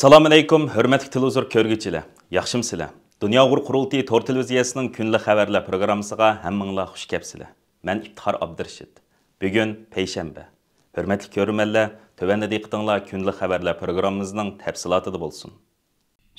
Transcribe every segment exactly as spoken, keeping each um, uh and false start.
ئەسسالامۇئەلەيكۇم، ھۆرمەتلىك تېلېۋىزور كۆرگۈچىلەر، ياخشىمۇسىلەر؟ دۇنيا ئۇيغۇر قۇرۇلتىيى تور تېلېۋىزىيەسىنىڭ كۈنلۈك خەۋەرلەر پروگراممىسىغا ھەممىڭلار خۇش كەپسىلەر. مەن ئىپتىخار ئابدۇرېشىت. بۈگۈن پەيشەنبە. ھۆرمەتلىك كۆرۈرمەنلەر، تۆۋەندە دىققىتىڭلار كۈنلۈك خەۋەرلەر پروگراممىمىزنىڭ تەپسىلاتىدا بولسۇن.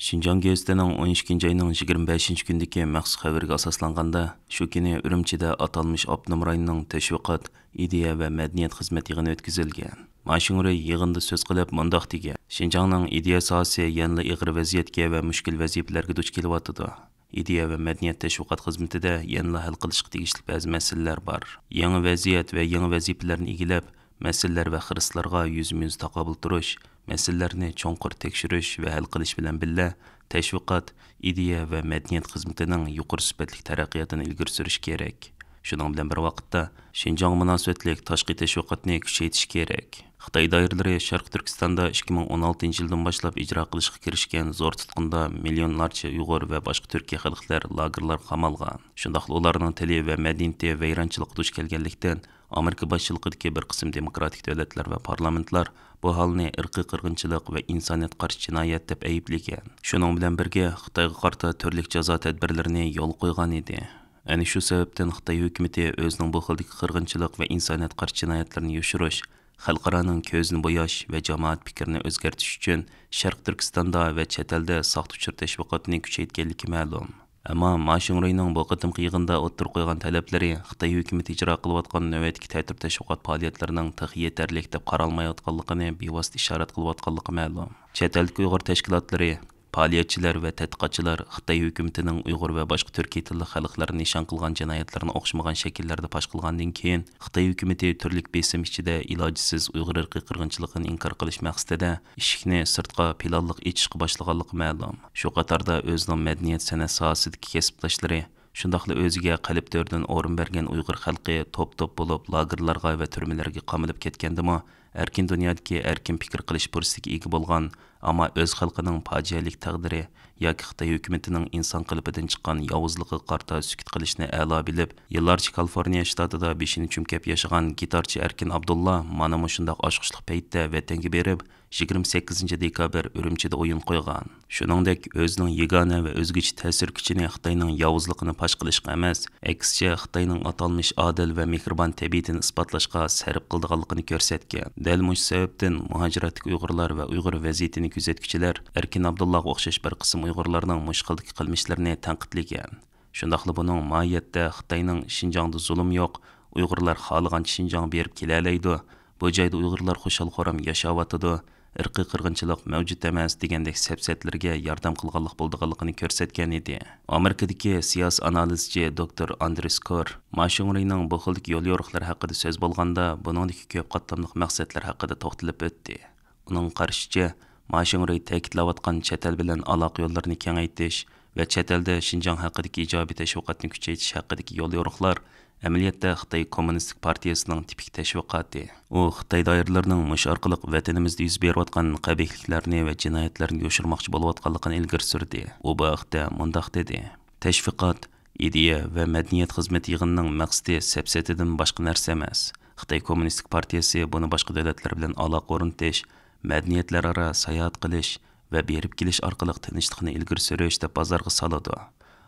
شىنجاڭ گېزىتىنىڭ ئون ئىككىنچى ئاينىڭ يىگىرمە بەشىنچى كۈنىدىكى مەخسۇس خەۋىرىگە ئاساسلانغاندا، شۇ كۈنى ئۈرۈمچىدە ئاتالمىش ئاپتونوم رايوننىڭ تەشۋىقات، ئىدىيە ۋە مەدەنىيەت خىزمەت يىغىنى ئۆتكۈزۈلگەن. ما شىڭرۇي يىغىندا سۆز قىلىپ مۇنداق دېگەن: شىنجاڭنىڭ ئىدىيە ساھەسى يەنىلا ئېغىر ۋەزىيەتكە ۋە مۈشكۈل ۋەزىپىلەرگە دۇچ كېلىۋاتىدۇ. ئىدىيە ۋە مەدەنىيەت تەشۋىقات خىزمىتىدە يەنىلا ھەل قىلىشقا تېگىشلىك بەزى مەسىلىلەر بار. يېڭى ۋەزىيەت ۋە يېڭى ۋەزىپىلەرنى ئىگىلەپ، مەسىلىلەر ۋە خىرىسلارغا يۈزمۇ يۈز تاقابىل تۇرۇش، مەسىلىلەرنى چوڭقۇر تەكشۈرۈش ۋە ھەل قىلىش بىلەن بىللە، تەشۋىقات، ئىدىيە ۋە مەدەنىيەت خىزمىتىنىڭ يۇقىرى سۈپەتلىك تەرەققىياتىنى ئىلگىرى سۈرۈش كېرەك. شۇنىڭ بىلەن بىر ۋاقىتتا، شىنجاڭغا مۇناسىۋەتلىك تاشقى تەشۋىقاتنى كۈچەيتىش كېرەك. خىتاي دائىرىلىرى شەرقىي تۈركىستاندا ئىككى مىڭ ئون ئالتىنچى يىلدىن باشلاپ ئىجرا قىلىشقا كىرىشكەن زور تۇتقۇندا مىليونلارچە ئۇيغۇر ۋە باشقا تۈركىي خەلقلەر لاگېرلارغا قامالغان. شۇنداقلا ئۇلارنىڭ تىلى ۋە مەدەنىيىتى ۋەيرانچىلىققا دۇچ كەلگەنلىكتىن، ئامېرىكا باشچىلىقىدىكى بىر قىسىم دېموكراتىك دۆلەتلەر ۋە پارلامېنتلار بۇ ھالنى ئىرقىي قىرغىنچىلىق ۋە ئىنسانىيەتكە قارشى جىنايەت دەپ ئەيىبلىگەن. شۇنىڭ بىلەن بىرگە، خىتايغا قارىتا تۈرلۈك جازا تەدبىرلىرىنى يولغا قويغان ئىدى. ئەنە شۇ سەۋەبتىن خىتاي ھۆكۈمىتى ئۆزىنىڭ بۇ خىلدىكى قىرغىنچىلىق ۋە ئىنسانىيەتكە قارشى جىنايەتلىرىنى يوشۇرۇش، خەلقئارانىڭ كۆزىنى بوياش ۋە جامائەت پىكرىنى ئۆزگەرتىش ئۈچۈن شەرقىي تۈركىستاندا ۋە چەت ئەلدە ساختا ئۇچۇر تەشۋىقاتىنى كۈچەيتكەنلىكى مەلۇم. ئەمما ما شىڭرۇينىڭ بۇ قېتىمقى يىغىندا ئوتتۇرىغا قويغان تەلەپلىرى خىتاي ھۆكۈمىتى ئىجرا قىلىۋاتقان نۆۋەتتىكى تەتۈر تەشۋىقات پائالىيەتلىرىنىڭ تېخى يېتەرلىك دەپ قارالمايۋاتقانلىقىنى بىۋاسىتە ئىشارەت قىلىۋاتقانلىقى مەلۇم. چەت ئەلدىكى ئۇيغۇر تەشكىلاتلىرى، پائالىيەتچىلەر ۋە تەتقىقاتچىلار خىتاي ھۆكۈمىتىنىڭ ئۇيغۇر ۋە باشقا تۈركىي تىللىق خەلقلەرنى نىشان قىلغان جىنايەتلەرنى ئوخشىمىغان شەكىللەردە پاش قىلغاندىن كېيىن، خىتاي ھۆكۈمىتى تۈرلۈك بېسىم ئىچىدە ئىلاجسىز ئۇيغۇر ئىرقىي قىرغىنچىلىقىنى ئىنكار قىلىش مەقسىتىدە ئىشىكنى سىرتقا پىلانلىق ئېچىشقا باشلىغانلىقى مەلۇم. شۇ قاتاردا ئۆزىنىڭ مەدەنىيەت سەنئەت ساھەسىدىكى كەسىپداشلىرى، شۇنداقلا ئۆزىگە قەلب تۆرىدىن ئورۇن بەرگەن ئۇيغۇر خەلقى توپ-توپ بولۇپ لاگېرلارغا ۋە تۈرمىلەرگە قامىلىپ كەتكەندىمۇ، ئەركىن دۇنيادىكى ئەركىن پىكىر قىلىش پۇرسىتىگە ئىگە بولغان، ئەمما ئۆز خەلقىنىڭ پاجىئەلىك تەقدىرى ياكى خىتاي ھۆكۈمىتىنىڭ ئىنسان قېلىپىدىن چىققان ياۋۇزلۇقىغا قارىتا سۈكۈت قىلىشنى ئەلا بىلىپ، يىللارچە كالىفورنىيە شتاتىدا بېشىنى چۈمكەپ ياشىغان گىتارچى ئەركىن ئابدۇللا مانا مۇشۇنداق ئاچقۇچلۇق پەيتتە ۋەتەنگە بېرىپ، يىگىرمە سەككىزىنچى دېكابىر ئۈرۈمچىدە ئويۇن قويغان. شۇنىڭدەك، ئۆزىنىڭ يېگانە ۋە ئۆزگىچە تەسىر كۈچىنى خىتاينىڭ ياۋۇزلۇقىنى پاش قىلىشقا ئەمەس، ئەكسىچە، خىتاينىڭ ئاتالمىش ئادىل ۋە مېھرىبان تەبىئىتىنى ئىسپاتلاشقا سەرپ قىلىدىغانلىقىنى كۆرسەتكەن. دەل مۇشۇ سەۋەبتىن، مۇھاجىرەتتىكى ئۇيغۇرلار ۋە ئۇيغۇر ۋەزىيىتىنى كۆزەتكۈچىلەر ئەركىن ئابدۇللاغا ئوخشاش بىر قىسىم ئۇيغۇرلارنىڭ مۇشۇ خىلدىكى قىلمىشلىرىنى تەنقىدلىگەن. شۇنداقلا بۇنىڭ ماھىيەتتە خىتاينىڭ «شىنجاڭدا زۇلۇم يوق، ئۇيغۇرلار خالىغانچە شىنجاڭغا بېرىپ كېلەلەيدۇ، بۇ جايدا ئۇيغۇرلار خۇشال-خۇرام ياشاۋاتىدۇ، ئىرقىي قىرغىنچىلىق مەۋجۇت ئەمەس» دېگەندەك سەپسەتىلىرىگە ياردەم قىلغانلىق بولىدىغانلىقىنى كۆرسەتكەن ئىدى. ئامېرىكىدىكى سىياسىي ئانالىزچى دوكتور ئاندرېس كور ما شىڭرۇينىڭ بۇ خىلدىكى يوليورۇقلىرى ھەققىدە سۆز بولغاندا، بۇنىڭدىكى كۆپ قاتلاملىق مەقسەتلەر ھەققىدە توختىلىپ ئۆتتى. ئۇنىڭ قارىشىچە، ما شىڭرۇي تەكىتلەۋاتقان چەت ئەل بىلەن ئالاقە يوللىرىنى كېڭەيتىش ۋە چەت ئەلدە شىنجاڭ ھەققىدىكى ئىجابىي تەشۋىقاتنى كۈچەيتىش ھەققىدىكى يوليورۇقلار ئەمەلىيەتتە خىتاي كوممۇنىستىك پارتىيىسىنىڭ تىپىك تەشۋىقاتى. ئۇ خىتاي دائىرىلىرىنىڭ مۇشۇ ئارقىلىق ۋەتىنىمىزدە يۈز بېرىۋاتقان قەبىھلىكلەرنى ۋە جىنايەتلەرنى يوشۇرماقچى بولۇۋاتقانلىقىنى ئىلگىرى سۈردى. ئۇ بۇ ھەقتە مۇنداق دېدى: تەشۋىقات، ئىدىيە ۋە مەدەنىيەت خىزمىتى يىغىنىنىڭ مەقسىتى سەپسەتىدىن باشقا نەرسە ئەمەس. خىتاي كوممۇنىستىك پارتىيىسى بۇنى باشقا دۆلەتلەر بىلەن ئالاقە ئورنىتىش، مەدەنىيەتلەر ئارا ساياھەت قىلىش ۋە بېرىپ كېلىش ئارقىلىق تىنچلىقنى ئىلگىرى سۈرۈش دەپ بازارغا سالىدۇ.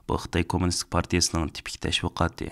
بۇ خىتاي كوممۇنىستىك پارتىيىسىنىڭ تىپىك تەشۋىقاتى.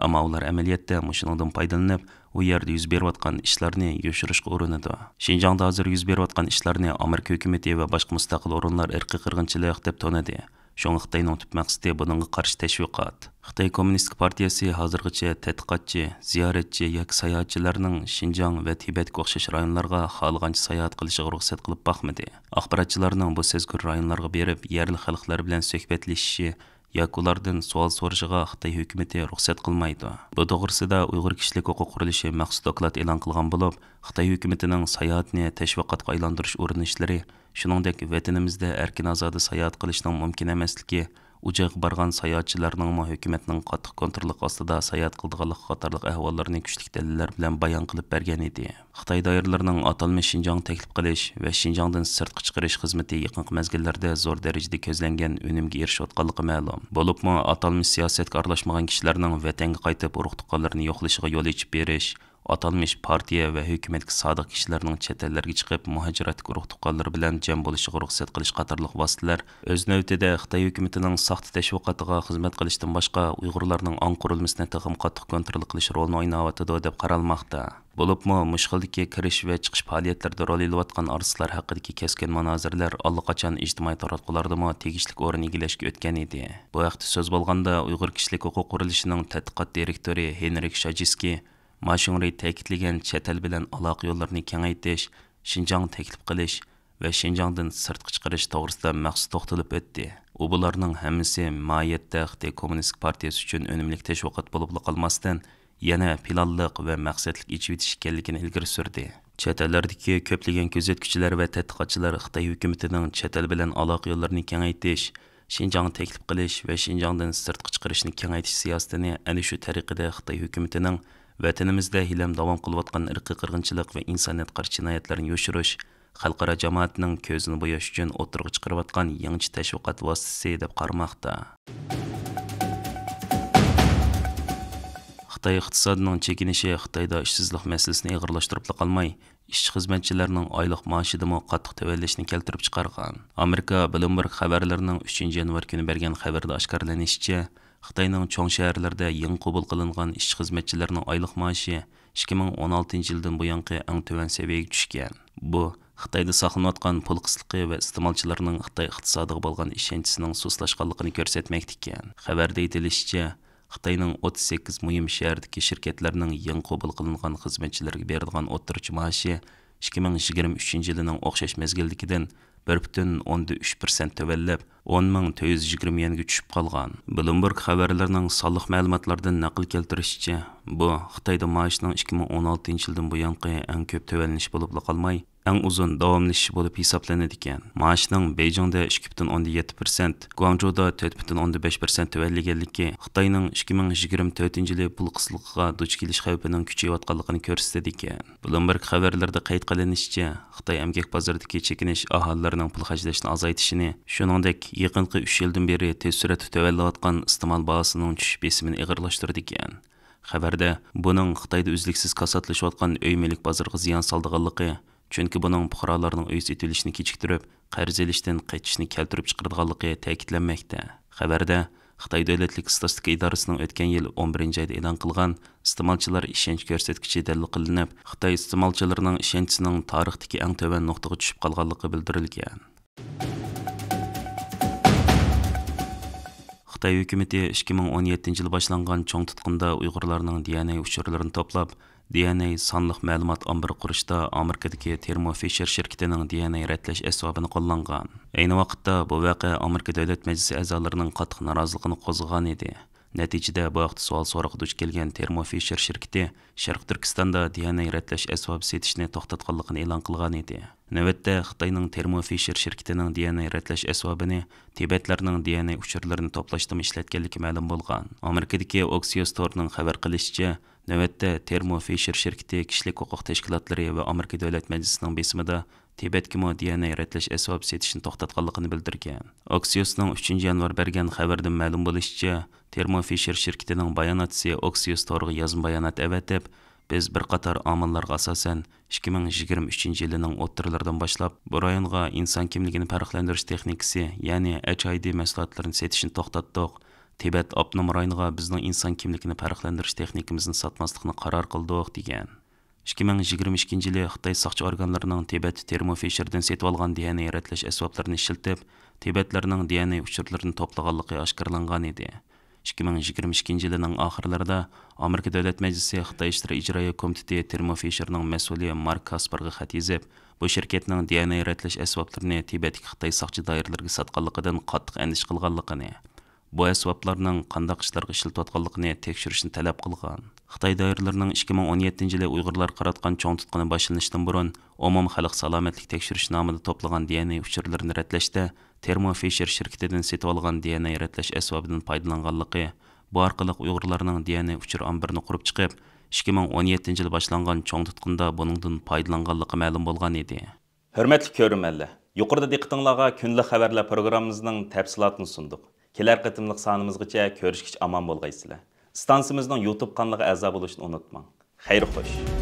ئەمما ئۇلار ئەمەلىيەتتە مۇشۇنىڭدىن پايدىلىنىپ، ئۇ يەردە يۈز بېرىۋاتقان ئىشلارنى يوشۇرۇشقا ئۇرۇنىدۇ. شىنجاڭدا ھازىر يۈز بېرىۋاتقان ئىشلارنى ئامېرىكا ھۆكۈمىتى ۋە باشقا مۇستەقىل ئورۇنلار ئىرقىي قىرغىنچىلىق دەپ تونىدى. شۇڭا خىتاينىڭ تۈپ مەقسىتى بۇنىڭغا قارشى تەشۋىقات. خىتاي كوممۇنىستىك پارتىيىسى ھازىرغىچە تەتقىقاتچى، زىيارەتچى ياكى ساياھەتچىلەرنىڭ شىنجاڭ ۋە تىبەتكە ئوخشاش رايونلارغا خالىغانچە ساياھەت قىلىشىغا رۇخسەت قىلىپ باقمىدى. ئاخباراتچىلارنىڭ بۇ سەزگۈر رايونلارغا بېرىپ، يەرلىك خەلقلەر بىلەن سۆھبەتلىشىشى ياكى ئۇلاردىن سوئال سورىشىغا خىتاي ھۆكۈمىتى رۇخسەت قىلمايدۇ. بۇ توغرىسىدا ئۇيغۇر كىشىلىك ھوقۇق قۇرۇلۇشى مەخسۇس دوكلات ئېلان قىلغان بولۇپ، خىتاي ھۆكۈمىتىنىڭ ساياھەتنى تەشۋىقاتقا ئايلاندۇرۇش ئۇرۇنۇشلىرى، شۇنىڭدەك ۋەتىنىمىزدە ئەركىن-ئازادە ساياھەت قىلىشنىڭ مۇمكىن ئەمەسلىكى، ئۇ جايغا بارغان ساياھەتچىلەرنىڭمۇ ھۆكۈمەتنىڭ قاتتىق كونتروللۇقى ئاستىدا ساياھەت قىلىدىغانلىقى قاتارلىق ئەھۋاللارنى كۈچلۈك دەلىللەر بىلەن بايان قىلىپ بەرگەن ئىدى. خىتاي دائىرىلىرىنىڭ ئاتالمىش شىنجاڭ تەكلىپ قىلىش ۋە شىنجاڭدىن سىرتقا چىقىرىش خىزمىتى يېقىنقى مەزگىللەردە زور دەرىجىدە كۆزلەنگەن ئۈنۈمگە ئېرىشىۋاتقانلىقى مەلۇم. بولۇپمۇ ئاتالمىش سىياسەتكە ئارىلاشمىغان كىشىلەرنىڭ ۋەتەنگە قايتىپ ئۇرۇق-تۇغقانلىرىنى يوقلىشىغا يول ئېچىپ بېرىش، ئاتالمىش پارتىيە ۋە ھۆكۈمەتكە سادىق كىشىلەرنىڭ چەت ئەللەرگە چىقىپ، مۇھاجىرەتتىكى ئۇرۇق تۇغقانلىرى بىلەن جەم بولۇشىغا رۇخسەت قىلىش قاتارلىق ۋاسىتىلەر ئۆز نۆۋىتىدە خىتاي ھۆكۈمىتىنىڭ ساختا تەشۋىقاتىغا خىزمەت قىلىشتىن باشقا، ئۇيغۇرلارنىڭ ئاڭ قۇرۇلمىسىنى تېخىمۇ قاتتىق كونترول قىلىش رولىنى ئويناۋاتىدۇ، دەپ قارالماقتا. بولۇپمۇ، مۇشۇ خىلدىكى كىرىش ۋە چىقىش پائالىيەتلىرىدە رول ئېلىۋاتقان ئارتىسلار ھەققىدىكى كەسكىن مۇنازىرىلەر ئاللىقاچان ئىجتىمائىي تاراتقۇلاردىمۇ تېگىشلىك ئورۇن ئىگىلەشكە ئۆتكەن ئىدى. بۇ ھەقتە سۆز بولغاندا، ئۇيغۇر كىشىلىك ھوقۇق قۇرۇلۇشىنىڭ تەتقىقات دىرېكتورى ھېنرىك شاجىسكىي ما شۇڭرى تەكىتلىگەن چەت ئەل بىلەن ئالاقە يوللىرىنى كېڭەيتىش، شىنجاڭ تەكلىپ قىلىش ۋە شىنجاڭدىن سىرتقا چىقىرىش توغرىسىدا مەخسۇس توختىلىپ ئۆتتى. ئۇ بۇلارنىڭ ھەممىسى ماھىيەتتە خىتاي كوممۇنىستىك پارتىيىسى ئۈچۈن ئۈنۈملۈك تەشۋىقات بولۇپلا قالماستىن، يەنە پىلانلىق ۋە مەقسەتلىك ئېچىۋېتىش ئىكەنلىكىنى ئىلگىرى سۈردى. چەت ئەللەردىكى كۆپلىگەن كۆزەتكۈچىلەر ۋە تەتقىقاتچىلار خىتاي ھۆكۈمىتىنىڭ چەت ئەل بىلەن ئالاقە يوللىرىنى كېڭەيتىش، شىنجاڭ تەكلىپ قىلىش ۋە شىنجاڭدىن سىرتقا چىقىرىشنى كېڭەيتىش سىياسىتىنى ئەنە شۇ تەرىقىدە خىتاي ھۆكۈمىتىنىڭ ۋەتىنىمىزدە ھېلىھەم داۋام قىلىۋاتقان ئىرقىي قىرغىنچىلىق ۋە ئىنسانىيەت قارشى جىنايەتلىرىنى يوشۇرۇش، خەلقئارا جامائەتنىڭ كۆزىنى بوياش ئۈچۈن ئوتتۇرىغا چىقىرىۋاتقان يېڭىچە تەشۋىقات ۋاسىتىسى دەپ قارىماقتا. خىتاي ئىقتىسادىنىڭ چېكىنىشى خىتايدا ئىشسىزلىق مەسىلىسىنى ئېغىرلاشتۇرۇپلا قالماي، ئىشچى-خىزمەتچىلەرنىڭ ئايلىق مائاشىدىمۇ قاتتىق تۆۋەنلەشنى كەلتۈرۈپ چىقارغان. ئامېرىكا بلومبېرگ خەۋەرلىرىنىڭ ئۈچىنچى يانۋار كۈنى بەرگەن خەۋىرىدە ئاشكارىلىنىشىچە، خىتاينىڭ چوڭ شەھەرلىرىدە يېڭى قوبۇل قىلىنغان ئىشچى-خىزمەتچىلەرنىڭ ئايلىق مائاشى ئىككى مىڭ ئون ئالتىنچى يىلدىن بۇيانقى ئەڭ تۆۋەن سەۋىيەگە چۈشكەن. بۇ، خىتايدا ساقلىنىۋاتقان پۇل قىتلىقى ۋە ئىستېمالچىلارنىڭ خىتاي ئىقتىسادىغا بولغان ئىشەنچىسىنىڭ سۇسلاشقانلىقىنى كۆرسەتمەكتە ئىكەن. خەۋەردە ئېيتىلىشىچە، خىتاينىڭ ئوتتۇز سەككىز مۇھىم شەھەردىكى شىركەتلەرنىڭ يېڭى قوبۇل قىلىنغان خىزمەتچىلىرىگە بېرىدىغان ئوتتۇرىچە مائاشى ئىككى مىڭ يىگىرمە ئۈچىنچى يىلىنىڭ ئوخشاش مەزگىلدىكىدىن بىر پۈتۈن ئوندىن ئۈچ پىرسەنت تۆۋەنلەپ، ئون مىڭ تۆت يۈز يىگىرمە يۈەنگە چۈشۈپ قالغان. بلومبېرگ خەۋەرلىرىنىڭ سانلىق مەلۇماتلاردىن نەقىل كەلتۈرۈشىچە، بۇ خىتايدا مائاشنىڭ ئىككى مىڭ ئون ئالتىنچى يىلدىن بۇيانقى ئەڭ كۆپ تۆۋەنلىشى بولۇپلا قالماي، ئەڭ ئۇزۇن داۋاملىشىشى بولۇپ ھېسابلىنىدىكەن. مائاشنىڭ بېيجىڭدە ئىككى پۈتۈن ئوندىن يەتتە پىرسەنت، گۇاڭجۇدا تۆت پۈتۈن ئوندىن بەش پىرسەنت تۆۋەنلىگەنلىكى خىتاينىڭ ئىككى مىڭ يىگىرمە تۆتىنچى يىلى پۇل قىتلىقىغا دۇچ كېلىش خەۋپىنىڭ كۈچىيىۋاتقانلىقىنى كۆرسىتىدىكەن. بلومبېرگ خەۋەرلىرىدە قەيت قىلىنىشىچە، خىتاي ئەمگەك بازىرىدىكى چېكىنىش ئاھالىلەرنىڭ پۇل خەجلەشنى ئازايتىشىنى، شۇنىڭدەك يېقىنقى ئۈچ يىلدىن بېرى تېز سۈرئەتتە تۆۋەنلەۋاتقان ئىستېمال باھاسىنىڭ چۈشۈش بېسىمىنى ئېغىرلاشتۇرىدىكەن. خەۋەردە، بۇنىڭ خىتايدا ئۈزلۈكسىز كاساتلىشىۋاتقان ئۆي مۈلۈك بازىرىغا زىيان سالىدىغانلىقى، چۈنكى بۇنىڭ پۇقرالارنىڭ ئۆي سېتىۋېلىشنى كېچىكتۈرۈپ، قەرز ئېلىشتىن قېچىشنى كەلتۈرۈپ چىقىرىدىغانلىقى تەكىتلەنمەكتە. خەۋەردە، خىتاي دۆلەتلىك ئىستاتىستىكا ئىدارىسىنىڭ ئۆتكەن يىل ئون بىرىنچى ئايدا ئېلان قىلغان ئىستېمالچىلار ئىشەنچ كۆرسەتكۈچى دەلىل قىلىنىپ، خىتاي ئىستېمالچىلىرىنىڭ ئىشەنچىسىنىڭ تارىختىكى ئەڭ تۆۋەن نۇقتىغا چۈشۈپ قالغانلىقى بىلدۈرۈلگەن. خىتاي ھۆكۈمىتى ئىككى مىڭ ئون يەتتىنچى يىلى باشلانغان چوڭ تۇتقۇندا ئۇيغۇرلارنىڭ دىئېنئېي ئۇچۇرلىرىنى توپلاپ، دىئېنئېي سانلىق مەلۇمات ئامبىرى قۇرۇشتا ئامېرىكىدىكى تېرمو فىشېر شىركىتىنىڭ دىئېنئېي رەتلەش ئەسۋابىنى قوللانغان. ئەينى ۋاقىتتا بۇ ۋەقە ئامېرىكا دۆلەت مەجلىسى ئەزالىرىنىڭ قاتتىق نارازىلىقىنى قوزغىغان ئىدى. نەتىجىدە، بۇ ھەقتە سوئال-سوراققا دۇچ كەلگەن تېرمو فىشېر شىركىتى شەرقىي تۈركىستاندا دىئېنئېي رەتلەش ئەسۋابى سېتىشنى توختاتقانلىقىنى ئېلان قىلغان ئىدى. نۆۋەتتە، خىتاينىڭ تېرمو فىشېر شىركىتىنىڭ دىئېنئېي رەتلەش ئەسۋابىنى تىبەتلەرنىڭ دىئېنئېي ئۇچۇرلىرىنى توپلاشتىمۇ ئىشلەتكەنلىكى مەلۇم بولغان. ئامېرىكىدىكى ئوكسىيوس تورىنىڭ خەۋەر قىلىشىچە، نۆۋەتتە تېرمو فىشېر شىركىتى كىشىلىك ھوقۇق تەشكىلاتلىرى ۋە ئامېرىكا دۆلەت مەجلىسىنىڭ بېسىمىدا تىبەتكىمۇ دىئېنئېي رەتلەش ئەسۋابى سېتىشنى توختاتقانلىقىنى بىلدۈرگەن. ئوكسىيوسنىڭ ئۈچىنچى يانۋار بەرگەن خەۋىرىدىن مەلۇم بولۇشىچە، تېرمو فىشېر شىركىتىنىڭ باياناتچىسى ئوكسىيوس تورىغا يازما بايانات ئەۋەتىپ، بىز بىر قاتار ئامىللارغا ئاساسەن، ئىككى مىڭ يىگىرمە ئۈچىنچى يىلىنىڭ ئوتتۇرىلىرىدىن باشلاپ، بۇ رايونغا ئىنسان كىملىكىنى پەرقلەندۈرۈش تېخنىكىسى، يەنى ئېچ ئاي دى مەھسۇلاتلىرىنى سېتىشنى توختاتتۇق. تىبەت ئاپتونوم رايونىغا بىزنىڭ ئىنسان كىملىكىنى پەرقلەندۈرۈش تېخنىكىمىزنى ساتماسلىقنى قارار قىلدۇق، دېگەن. ئىككى مىڭ يىگىرمە ئىككىنچى يىلى خىتاي ساقچى ئورگانلىرىنىڭ تىبەتتە تېرمو فىشېردىن سېتىۋالغان دىئېنئېي رەتلەش ئەسۋابلىرىنى ئىشلىتىپ، تىبەتلەرنىڭ دىئېنئېي ئۇچۇرلىرىنى توپلىغانلىقى ئاشكارىلانغان ئىدى. ئىككى مىڭ يىگىرمە ئىككىنچى يىلىنىڭ ئاخىرلىرىدا ئامېرىكا دۆلەت مەجلىسى خىتاي ئىشلىرى ئىجرائىيە كومىتېتى تېرمو فىشېرنىڭ مەسئۇلى مارك كاسپېرغا خەت يېزىپ، بۇ شىركەتنىڭ دىئېنئېي رەتلەش ئەسۋابلىرىنى تىبەتتىكى خىتاي ساقچى دائىرىلىرىگە ساتقانلىقىدىن قاتتىق ئەندىشە قىلغانلىقىنى، بۇ ئەسۋابلارنىڭ قانداق ئىشلارغا ئىشلىتىۋاتقانلىقىنى تەكشۈرۈشنى تەلەپ قىلغان. خىتاي دائىرىلىرىنىڭ ئىككى مىڭ ئون يەتتىنچى يىلى ئۇيغۇرلارغا قاراتقان چوڭ تۇتقۇنى باشلىنىشتىن بۇرۇن، ئومۇمخەلق سالامەتلىك تەكشۈرۈش نامىدا توپلىغان دىئېنئېي ئۇچۇرلىرىنى رەتلەشتە تېرمو فىشېر شىركىتىدىن سېتىۋالغان دىئېنئېي رەتلەش ئەسۋابىدىن پايدىلانغانلىقى، بۇ ئارقىلىق ئۇيغۇرلارنىڭ دىئېنئېي ئۇچۇر ئامبىرىنى قۇرۇپ چىقىپ، ئىككى مىڭ ئون يەتتىنچى يىلى باشلانغان چوڭ تۇتقۇندا بۇنىڭدىن پايدىلانغانلىقى مەلۇم بولغان ئىدى. ھۆرمەتلىك كۆرۈرمەنلەر، يۇقىرىدا دىققىتىڭلارغا كۈندىلىك خەۋەرلەر پروگراممىمىزنىڭ تەپسىلاتىنى سۇندۇق. كېلەر قېتىملىق سانىمىزغىچە كۆرۈشكىچە ئامان بولغايسىلەر. ئىستانسىمىزنىڭ يۇتۇب قانىلىغا ئەزا بولۇشنى ئۇنتۇماڭ. خەير خوش.